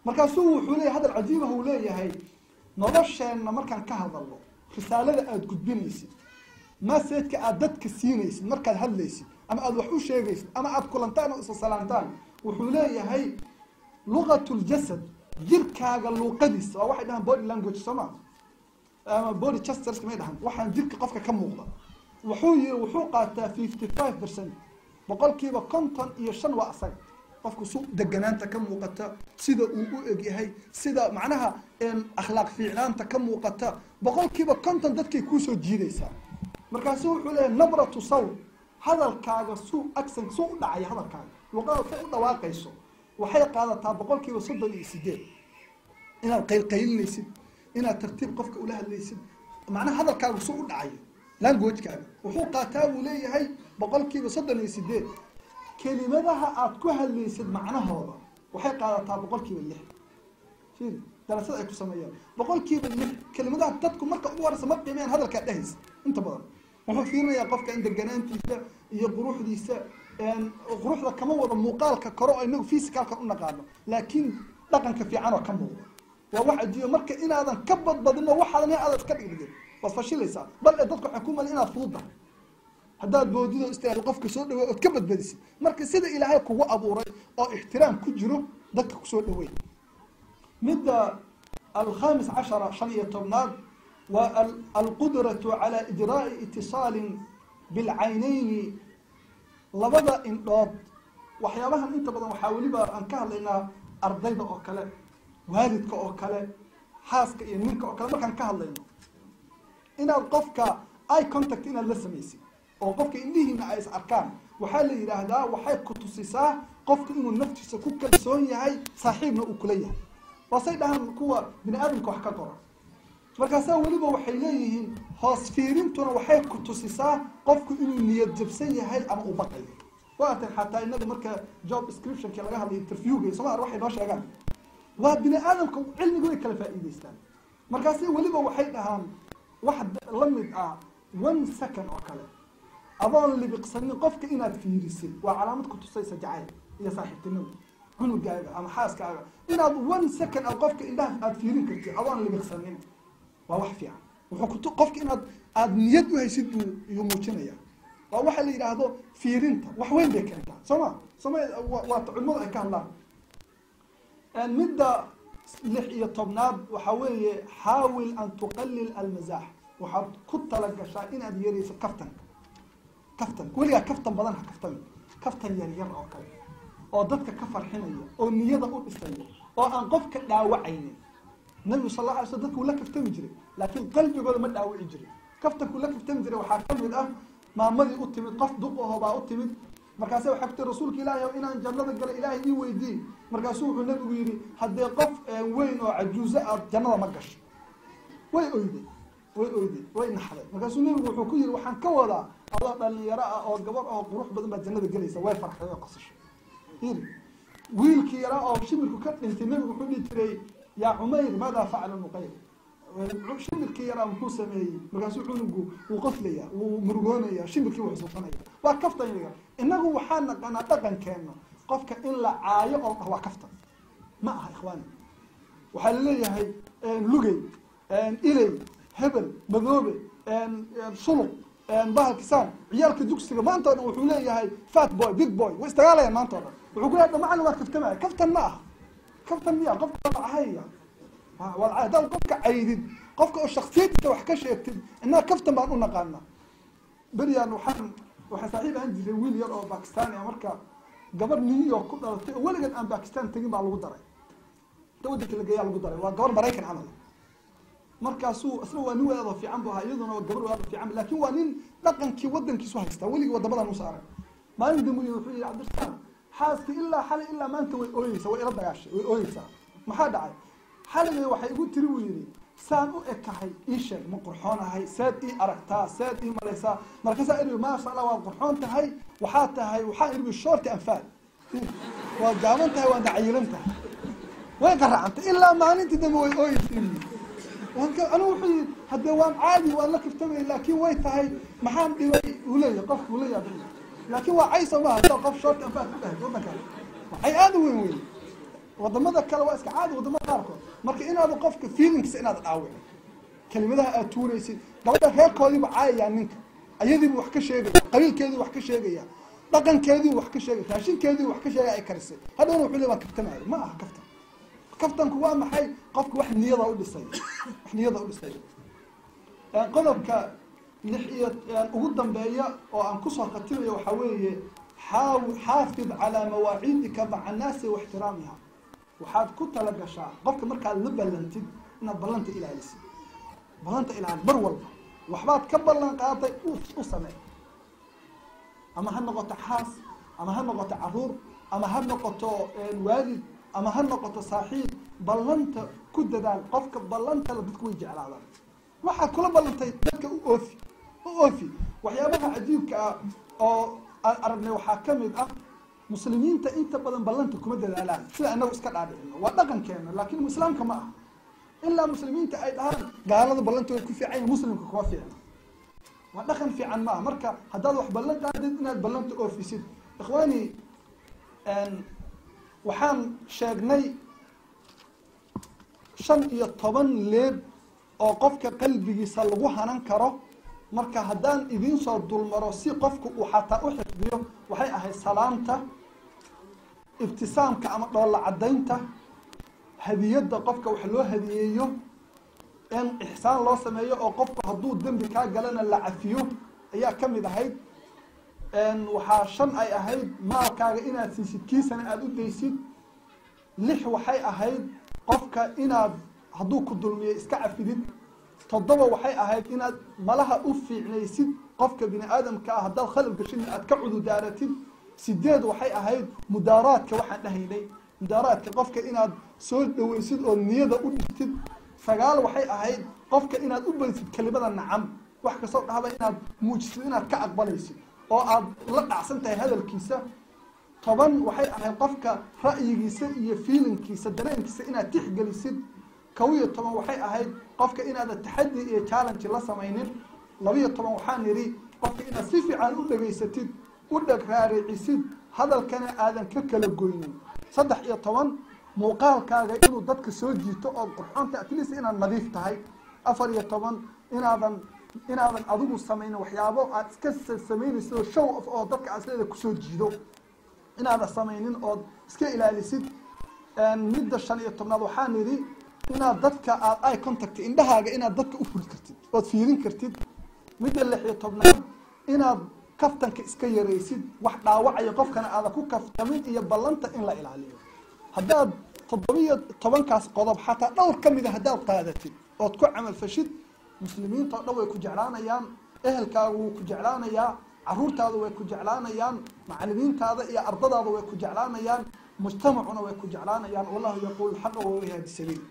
Markaasuu wuxuu leeyahay hadal cajiibah uu leeyahay: nolosheenna markaan ka hadalno, risaalada aada gudbinaysid, message-ka aad dadka siinaysid markaad hadlaysid ama aada wax u sheegaysid ama aada kulantaan oo isa salaantaan, wuxuu leeyahay لغة الجسد, jirkaaga luuqadiisa, waa waxay dhahaan body language, soo ma ama body gestures may dhahan, waxaan jirka qofka ka muuqda. Wuxuu yiri wuxuu qaataa 55%, 55% waa asaga qofku su deganaanta ka muuqata, sida uu u egyahay, sida macnaha akhlaaq fiicnaanta ka muuqata, 50% dadkay kuusoo jiidaysaa. Markaasu wuxuu leeyahay نبرة صوت, hadalkaaga suu accent suu u dhacaya, hadalkaaga luqada say u dhawaaqayso, waxay qaadataa 38%. Inaad qaylqaylinaysid, inaad tartiib qofka ula hadlaysid, macnaha hadalkaaga suu u dhacayo, language-kaaga wuxuu qaataa buu leeyahay 38%. Kelimadaha aad ku hadlaysid macnahooda waxay qaadataa 6%. Fiiri darasada ay ku sameeyaan, 6% kelimadaha dadku marka ugu horeysa ma qiimeeyaan hadalkaa dhehaysa. Inta badan wuxuu fiirinayaa qofka in deganaantiisa iyo quruxdiisa. Quruxda kama wada muuqaalka koro oo inagu physicalkan u naqaano, laakiin dhaqanka fiican oo ka muuqda waa wax cajiiba. Marka inaadan ka badbadino, waxaadan aadan iska dhigdhigin, waad fashilaysaa. Bal ee dadku waxay ku malin inaad fududahay haddaad boodido istaado qofka soo dhawey ood ka badbadisid. Marka sida Ilaahay kugu abuuray oo ixtiraam ku jiro dadka kusoo dhawey. Midda 15, 15aad, waa القدرة على إجراء اتصال بالعينين, labada indhood. Waxyaabahan inta badan waxaa weliba aan ka hadlaynaa ardayda oo kale, waalidka oo kale, xaaska iyo ninka oo kale. Markaan ka hadlayno inaad qofka eye contact inaad la samaysid oo qofka indhihiina ay is arkaan, waxaa la yidhaahdaa waxay ku tusisaa qofka inuu naftiisa ku kalsoon yahay, saaxiibna uu kula yahay. Waasay dhahaan kuwa bini aadamka wax ka qora. Markaasaa weliba waxay leeyihiin hoos fiirintuna waxay ku tusisaa qofku inuu niyad jabsan yahay ama uu baqayo. Waatan xataa inaga marka job descriptionka laga hadlayo, interviewga, soma waxay noo sheegaan waa bini aadamka cilmiga way kala faa'iidaystaan. Markaasi weliba waxay dhahaan wax la mid ah one second oo kale adoon libiqsanin qofka inaad fiirisid waa calaamad ku tusaysa jacayl iyo saaxiibtinimo. Cunugaaga ama xaaskaaga inaad one second aad qofka indhaha aad fiirin kartid adoon libiqsanin waa wax fiican. Wuxuu kutu qofka inaad aada niyad u haysid buu yuu muujinaya. Waa waxa la yidhaahdo fiirinta wax weyn bay keentaa, soo ma sooma? Waata culimadu ay ka hadlaan. Midda 16aad waxaa weeye حاول أن تقلل المزاح. Waxaad ku talagashaa inaad yarayso kaftanka. Kaftanka weligaa kaftan badan ha kaftami, kaftan yar yar oo kale oo dadka ka farxinaya oo niyada u dhisaya oo aan qofka dhaawacaynin. Nabigu sal alla alay sl dadka uu la kaftami jiray, laakiin qalbigooda ma dhaawici jirin. Kaftankuu la kaftami jiray waxaa ka mid ah maamadii u timid, qof duq aho baa u timid. Markaase waxay ku tiri: "Rasuulka Ilaahi ow, inaan jannada gala Ilaahay ii weydiiy." Markaasuu wuxuu Nabigu yidhi: "Haddee qof weyn oo cajuuso aad jannada ma gasho." Way oyday, way oyday, way naxday. Markaasuu Nabigu wuxuu ku yidhi: "Waxaan ka wadaa adoo dhalinyaro ah oo gabar oo qurux badan baad jannada gelaysa." Way farxday oo qasashay. Yiri wiilkii yaraa oo shimirku ka dhintay, Nabigu wuxuu dhihi jiray: "يا عمير، ماذا فعل النقير?" Shimirkii yaraa muxuu sameeyey? Markaasuu cunugu wuu qoslaya, wuu murugoonaya, shimirkii wuu xusuusanaya. Waa kaftan yaga. Innagu waxaan naqanaa dhaqankeenna qofka in la caayo oo dhah waa kaftan. Ma aha, ikhwaani. Waxaa laleeyahay lugey, iley, hebel madoobe, suluq, bahalkisaan. Ciyaalka dugsiga maanta o dhan wuxuu leeyahay fat boy, big boy, way isdagaalayaan maanta o dhan. Wuxuu ku leeyahay: "Macallin, waa kaftamaya." Kaftan ma aha. Kaftan miya qofka cahaya? Haddaad qofka caydid, qofka oo shaksiyadiisa wax ka sheegtid, innaga kaftan baan u naqaanaa. Beryaan waxaan saaxiib ahaan jiray wiil yar oo Bakistani ah. Marka gabar New York ku dhalatay oo weligeed aan Bakistan tegin baa lagu daray, inta waddanka la geeyaa lagu daray. Waa gabar Maraykan camal. Markaasuu isna waa nin wadaadoo fiican bu ahaa, iyaduna waa gabar wadaadoo fiican, laakin waa nin dhaqankii waddankiisu haystaa, weligii waddamadan usa arag. Maalin dambe wuxuu yihi: "Cabdirasaaq, xaaskii ilaa xalay ilaa maanta way ooyeysaa, way ila dagaashay, way ooyeysaa. Maxaa dhacay?" "Xaligay waxay igu tiri," buu yidhi, "saan u ekahay ii sheeg, ma qurxoonahay? Seed ii aragtaa? Seed ii malaysaa?" Markaasaa iri: "Maasha Allah, waad qurxoon tahay. Waxaa tahay," waxaa iri, "short and fat, waad gaaban tahay, waadna cayilan tahay." Way qaracantay, ilaa maalintii dambe way ooyeysay. Anigu, wuxuu yihi, haddee waan caadi, waan la kaftamay, laakiin way tahay maxaan dhibay uu leeyahay qofku uu la yaabay. Laakiin waa cayso maaha haddaa qof short and fat ku dhahay waddankan, waa cay aada u weyn. Wadamada kale waa iska caadi, wadamada qaarkood. Marka inaad qofka feelings inaad dhaawicin, kelimadaha aad tuuraysid, gabadha reerkoodiiba caayayaa, ninka ayadiibu wax ka sheegaya, qabiilkeedii wax ka sheegaya, dhaqankeedii wax ka sheegaya, raashinkeedii wax ka sheegaya ay karisay. Hadhowna wuxuu leeyahay waan kaftamaayo. Ma aha kaftan. Kaftanku waa maxay? Qofka wax niyada u dhisay, wax niyada u dhisay. Qodobka 6 iyo ugu dambeeya oo aan kusoo khatimayo waxaa weeye xaafid calaa mawaaciidika maca annaasi wa ixtiraamiha. Waxaad ku talagashaa qofka markaad la ballantid inaad ballanta ilaalisid. Ballanta ilaali mar walba. Waxbaad ka ballan qaaday u samee, ama ha noqoto xaas, ama ha noqoto caruur, ama ha noqoto waalid, ama ha noqoto saaxiib. Ballanta ku dadaal. Qofka ballanta la dadku way jeclaadaan. Waxaad kula ballantay dadka u oofi, u oofi. Waxyaabaha cajiibka ah oo aan aragnay waxaa ka mid ah muslimiinta inta badan ballanta kuma dadaalaan sida inagu iska dhaadhicino, waa dhaqankeena, laakiin islaamka ma aha. Ilaa muslimiinta ay dhahaan gaalada ballanta way ku fiican yihin, muslimka kuma fiicna, waa dhaqan fiican ma aha. Marka haddaad wax ballan qaadid inaad ballanta oofisid. Ikhwaani, waxaan sheegnay 15 leeb oo qofka qalbigiisa lagu hanan karo. Marka haddaan idiin soo dulmaro si qofku uu xataa u xifdiyo, waxay ahayd salaamta, ibtisaamka ama dhoolla caddaynta, hadiyadda qofka wax loo hadiyeeyo, in ixsaan loo sameeyo oo qofku hadduu dembi kaa galana la cafiyo ayaa ka mid ahayd. Waxaa 5 ay ahayd maalkaaga inaad siisid, kiisana aada u daysid. 6 waxay ahayd qofka inaad hadduu ku dulmiyo iska cafidid. 7 waxay ahayd inaad malaha u fiicnaysid qofka bini aadamka ah, haddaad khalad gashidna aad ka cududaaratid. 8 waxay ahayd mudaaraadka, waxaan dhahaynay mudaaraadka, qofka inaad soo dhaweysid oo niyada u dhigtid. 9 waxay ahayd qofka inaad u badisid kelimada nacam, wax kastoo dhahba inaad muujisid inaad ka aqbalaysid oo aad la dhacsan tahay hadalkiisa. 10 waxay ahayd qofka ra'yigiisa iyo feelingkiisa, dareenkiisa inaad tixgelisid. 11 waxay ahayd qofka inaadan taxaddi iyo challenge la samaynin. 12 waxaan yidhi qofka inaad si fiican u dhegaysatid, u dheg raaricisid, hadalkana aadan ka kala goynin. 13 muuqaalkaaga inuu dadka soo jiito oo qurxoonta, at least inaad nadiif tahay. 14 inaadan adigu samaynin waxyaabo aad iska samaynaysid oo show off oo dadka aad isleeda kusoo jiido inaadan samaynin ood iska ilaalisid. Midda 15aad waxaan yidhi inaad dadka aad eye contact, indhahaaga inaad dadka u furi kartid ood fiirin kartid. Midda 16aad inaad kaftanka iska yaraysid, wax dhaawacaya qofkana aadan ku kaftamin, iyo ballanta in la ilaaliyo. Haddaad 17kaas qodob xataa dhowr ka mida haddaad qaadatid ood ku camal fashid, muslimiinta oo dhan way ku jeclaanayaan, ehelkaagu wuu ku jeclaanayaa, caruurtaadu way ku jeclaanayaan, macalimiintaada iyo ardadaada way ku jeclaanayaan, mujtamacuna way ku jeclaanayaan. Wallahu yaquulu xaqa wahuwa yahdi sabiil.